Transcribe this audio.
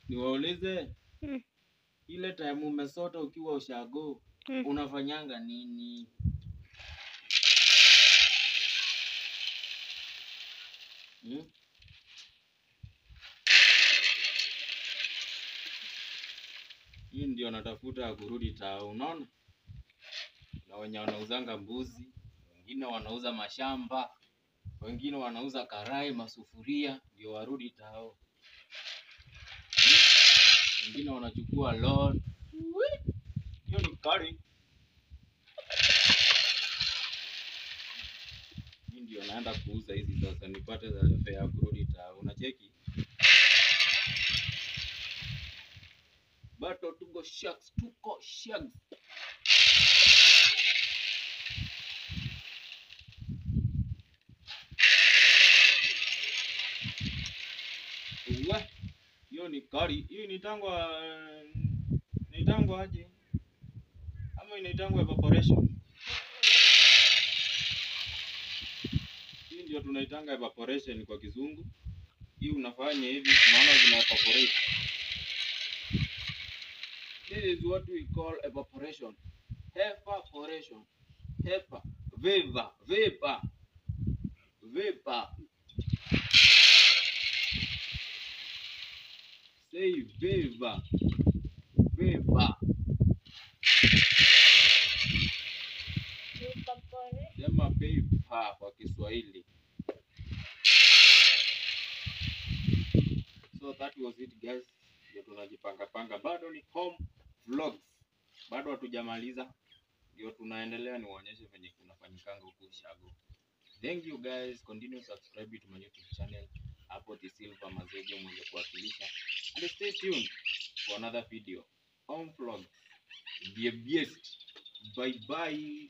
Niwaulize, ile time umesota ukiwa ushago, unafanyanga nini? Hii ndio natafuta kurudi tao, unaona? Na wenye wanauzanga mbuzi, wengine wanauza mashamba, wengine wanauza karai, masufuria, ndio warudi tao. Wengine wanachukua loan. Hiyo ni kari. Mimi ndio naenda kuuza hizi sasa nipate za fare ya kurudi tao. Unacheki? Bado tuko sharks, tuko sharks. Hiyo ni kari. Hiyo inaitangwa aje? Ama inaitangwa evaporation. Hii ndio tunaitanga evaporation kwa kizungu. Hii unafanya hivi, unaona zina evaporate. This is what we call evaporation. Evaporation. Hepa. Vapor. Vapor. Vapor. Say vapor. Vapor. Sema paper kwa Kiswahili. So that was it guys. Ndio tunajipanga panga. Bado ni home vlogs. Bado hatujamaliza. Ndio tunaendelea niwaonyeshe venye kunafanyikanga huku ushago. Thank you guys. Continue subscribe to my YouTube channel. Hapo The Silver Mazege mweze kuwakilisha. And stay tuned for another video. Home vlogs. Be best. Bye bye.